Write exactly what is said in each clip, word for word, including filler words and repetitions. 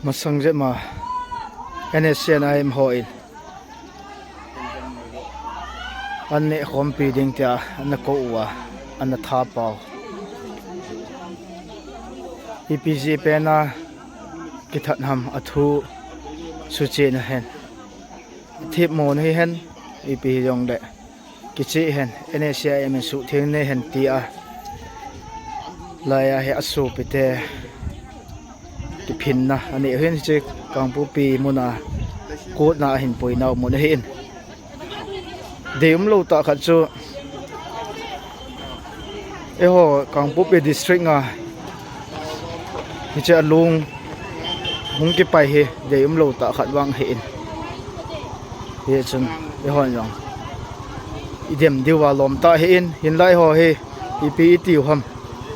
Masang jep ma N S C N I M ho in an neh khompi ding tia ana kou uva, ana thapau. Ipi jeh pena kithat ham, athu suchena hen, athemmo na hihen, ipi hijongle kicheh hen, N S C N I M in suhtheng nei hen tia laiya hi asopite kiphinna anei u hin, hiche Kangpokpi muna court na ahin puinau mun ahin. Deium lou tah khat chu eiho Kangpokpi district a hiche alung hung kipai hi deium lou tah khat vang ahin. Hichun eihon jong idem diuva lom tah ahin, hinlai ho hi ipi itiu ham,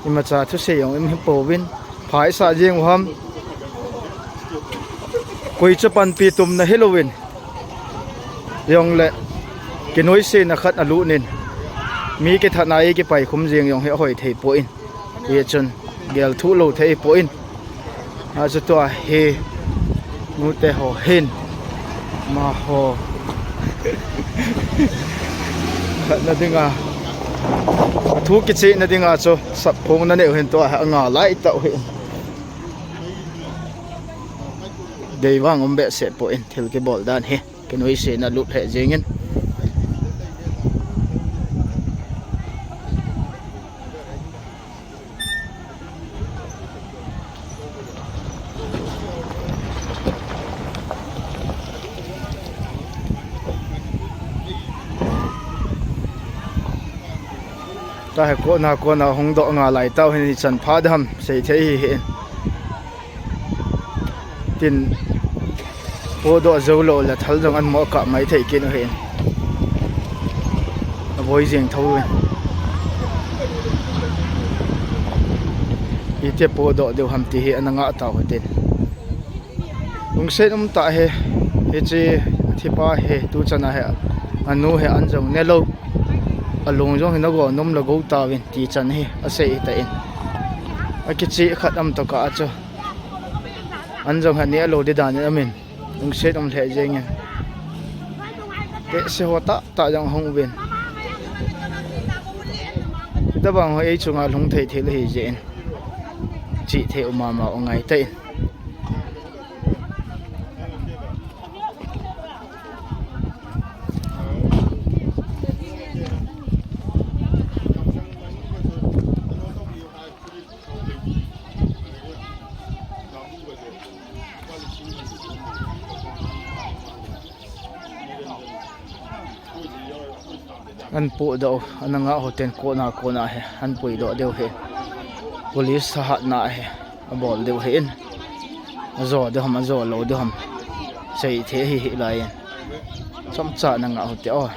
imacha thusei jong imahi pouvin, pha isah jeng u ham, koi chu panpi tumna hilouvin, jongle kinoisena khat alut in, mi kithatna a kipai khum jeng jong hi ahoi thei poi. Hichun gel thuh lou thei poi. Achu tua hi nute ho hin, amaho khatna dinga, athu kichehna dinga chu sapphong na neiu hin, tua hi anga lai tauhi. Deivang um behseh poi thil kibol dan hi. Kinoisena lut lheh jengin. Tua hi kona kona hung doh nga lai tauhin, ichan pha dam sei thei hihen. Tin, podoh jou lou le thal jong anmo kah mai thei kit u hin. Aboi jeng tho in. Itia podoh diu ham ti hi ana ngah tau hitin. Lungset um tah hi, hiche athipa hi tuchan a hi anu hi an jong ne lou. Alung jong hi nago nom le go tauvin ti chan hi asei hitan. Akicheh khat um tokah a chu an jong hi neh lou di dan in amin. Lungset um lheh jengin. Tehse ho tahtah jong hung uvin. Hitobang ho ei chunga lhung thei thei le hi jeh in, chihthei u mama u ngai tan. An podoh u, ana ngah u ten kona kona hi an puidoh diu hi. Police thahatna hi abol diu hin. Ajo diu ham, ajo lou diu ham, sei thei hi hilai in. Chomcha ana ngah u te o.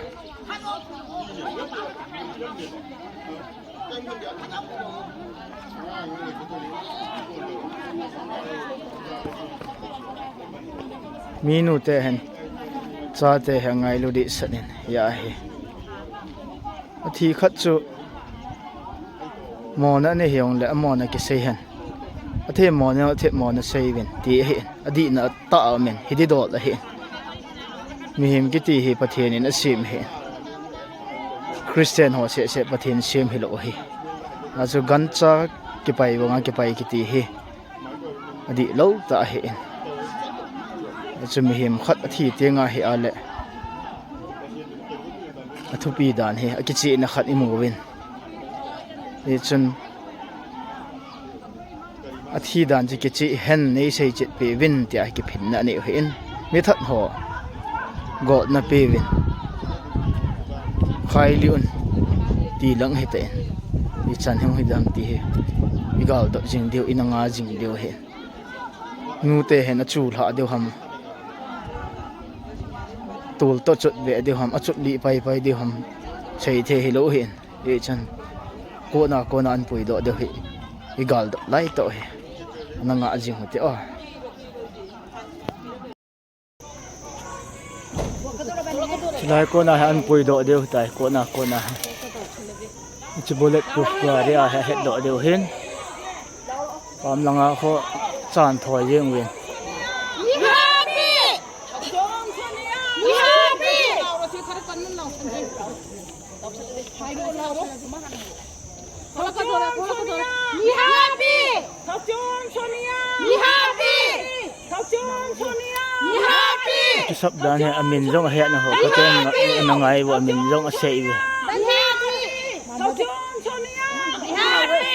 Minu te hin, chate hi angailu dehset in, hiya hi. Athi khat chu mona anei hijongle amona kisei hen. Athemmona, athemmona sei uvin ti ahin. Adihna tah a um in, hi didol ahin. Mihem kiti hi Pathen in asem ahin. Christian ho seh seh Pathen sem hilou ahi. Achu gancha kipai banga kipai kiti hi adihlou tah ahin. Achu mihem khat athi tenga hi ale, athupi dan hi akichehna khat imu uvin. Hichun athi dan chu kicheh hen, nei seichet peuvin tia kiphinna anei u hin. Mi that ho gotna peuvin, khailih un ti lang hitan. Ichan hung hidam ti hi igaldot jing diu, ina ngah jing diu hin. Nute hin achulhah diu ham, tol toh chot ve diu ham, achot lih paipai diu ham, sei thei hilou hin. Hichan kona kona an puidoh diu hi igaldot lai tah hi. Ana ngah jing u te o. Chulai kona hi an puidoh diu tai, kona kona hi. Hiche bullet proof gari a hi ahetdoh diu hin. Pam langa kho chan thoi jeng uvin. Mihapi! Thachun Sonia! Mihapi! Thachun Sonia! Mihapi! Kisap dan hi amin jong ahet na ho, ka ken na ngai vo amin jong asei ve. Mihapi! Thachun Sonia! Mihapi!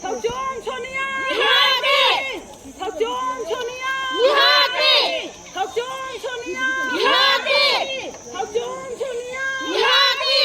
Thachun Sonia! Mihapi! Thachun Sonia! Mihapi! Thachun Sonia! Mihapi! Thachun Sonia! Mihapi!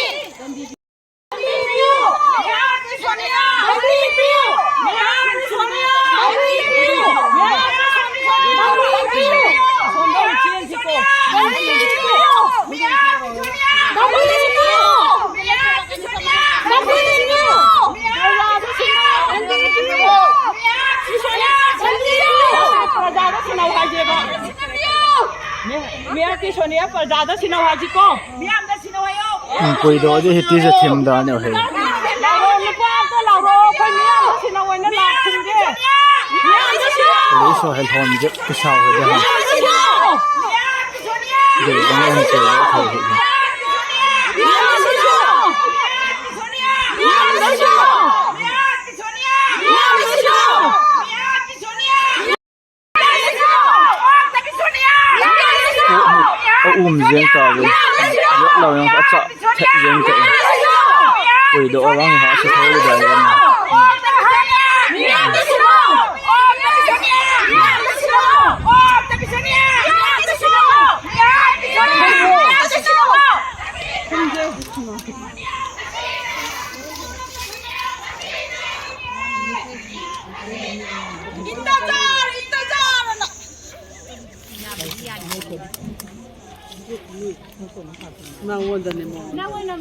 Mihapi Sonia, ꯄ꯭ꯔꯖꯥꯗ ꯁꯤꯟꯅꯧ ꯍꯥꯏꯁꯤꯀꯣ꯫ ꯎꯝ, ꯀꯨꯏꯗꯧꯗꯤ ꯍꯤꯇꯤꯁꯦ ꯊꯤꯝꯗꯥꯅꯦ ꯍꯦ꯫ ꯂꯥꯎꯔꯣ, ꯅꯨꯄꯥ ꯑꯝꯇ ꯂꯥꯎꯔꯣ, ꯑꯩꯈꯣꯏ ꯃꯤꯌꯥꯝꯗ ꯁꯤꯟꯅꯧ ꯍꯥꯏꯅ ꯂꯥꯎ ꯈꯨꯝꯒꯦ꯫ ꯃꯤꯌꯥꯝꯗ ꯁꯤꯟꯅꯧ! ꯄꯨꯂꯤꯁ ꯍꯣꯏ ꯍꯦꯜ ꯍꯣꯝꯁꯦ ꯈꯨꯁꯥꯎ ꯍꯣꯏꯗ ꯍꯪ꯫ ꯃꯤꯌꯥꯝꯗ ꯁꯤꯟꯅꯧ! ꯃꯤꯌꯥꯝꯗ ꯁꯤꯟꯅꯧ! ꯃꯤꯌꯥꯝꯗ ꯁꯤꯟꯅꯧ! ꯃꯤꯌꯥꯝꯗ ꯁꯤꯟꯅꯧ! ꯑ, ꯎꯝ, ꯌꯦꯡ ꯇꯥꯕꯅꯤ꯫ ꯌꯦꯠꯂꯒ ꯑꯆꯥ ꯊꯦꯠ ꯌꯦꯡ ꯇꯥꯏ꯫ ꯀꯨꯏꯗ ꯑꯣꯔꯥꯡ ꯍꯥ ꯁꯤ ꯊꯧꯔꯤꯗꯥꯏ꯫ ꯅꯉꯣꯟꯗꯅꯦ ꯃꯉꯣꯟꯗ꯫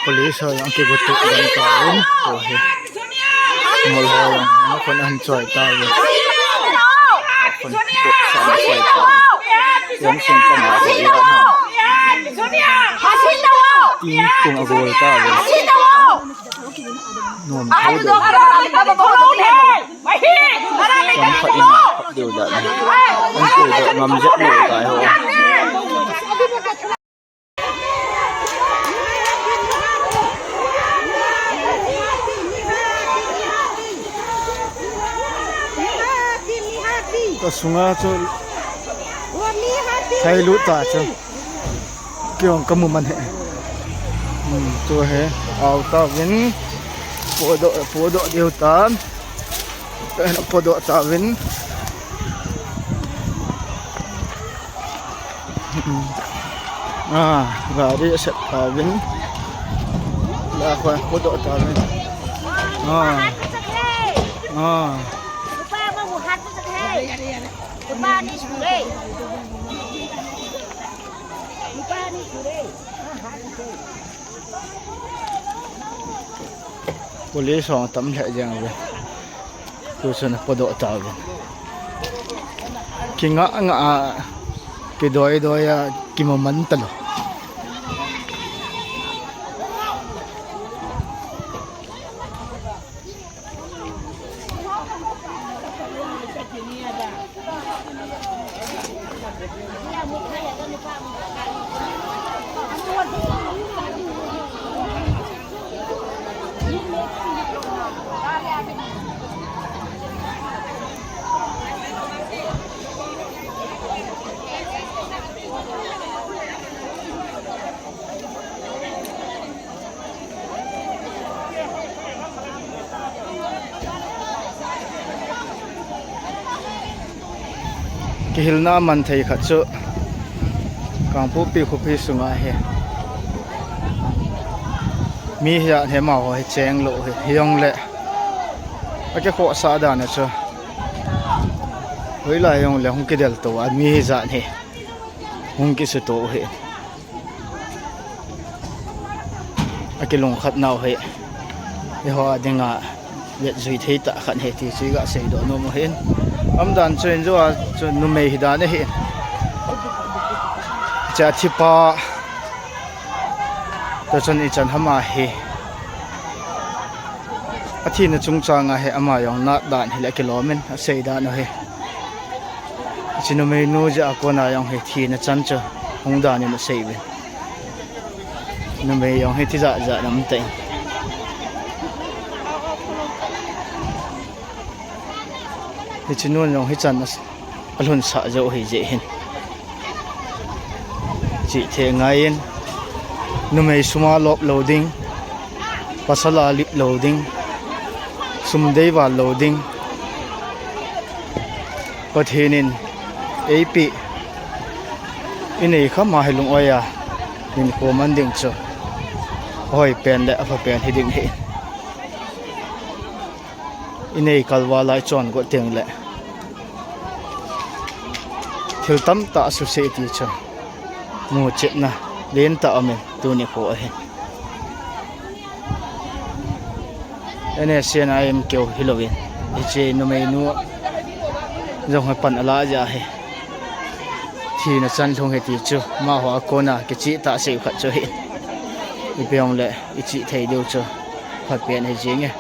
Police ho jong kigo tuh dan tauvin, tua hi. Mol ho jong, jong khun ahin choi tauvin. Khun ko sa choi tauvin. Jong sin pa ma ho ya na. Tin kung agol tauvin. Nuam thei deu. Chang khat in a khat deu dan. An tu deu ngam jep lou tai ho. Ka sunga chu thailut ta chu. Kei jong kamu man e. Hmm, tua hi, au tauvin, podoh, podoh diu tan. Podoh tauvin. Hmm. Ah, gari asep tauvin. La ko podoh tauvin. Ah. Ah. Police ho tam lheh jeng uve. Tuchun apodoh tauvin. Kinga nga a, kidoi doi a, kimaman talou. Kihilna man thei khat chu Kangpokpi khopi sunga hi mi hijat hi amaho hi cheng lou hi, hijongle akikhohsah dan a chu hoilai jongle hung kidel tou a mi hijat hi hung kisutou hi. Akilungkhat nau hi eiho dinga vetjui thei tah khat ahi ti chu iga seidoh nom u ahin. Umdan chu injo a chu numei hi dan ahin. Cha thipa Tuchun ichan ham ahi. Athina chungchang a hi ama jong nat dan hi le kilom in asei dan u hi. Hiche numei nu jeh a kona jong hi thina chan chu hung dan in asei uvin. Numei jong hi tijat jat in um tan. Hiche nun jong hichan a, alhunsah jou hi jeh hin. Chihthei ngai in, numei sum a lop lou ding, pasal a lip lou ding, sum dei val lou ding. Pathen in eipeh, inei kham a hi lung-oi a, hinkho man ding chu ahoi pen le apha pen hi ding ahi. Inei kalval a ichon got teng le thil tamtah asuse ti chu muchetna lentah um in tuni kho ahi. N S C N I M keu hilouvin, hiche numei nu jong hi pan ala jeh ahi. Thina chan lhung hi ti chu, amaho a kona kicheh tah asei u khat chu ahi. Ipi hung le ichihthei diu chu phat pen ahi jenge.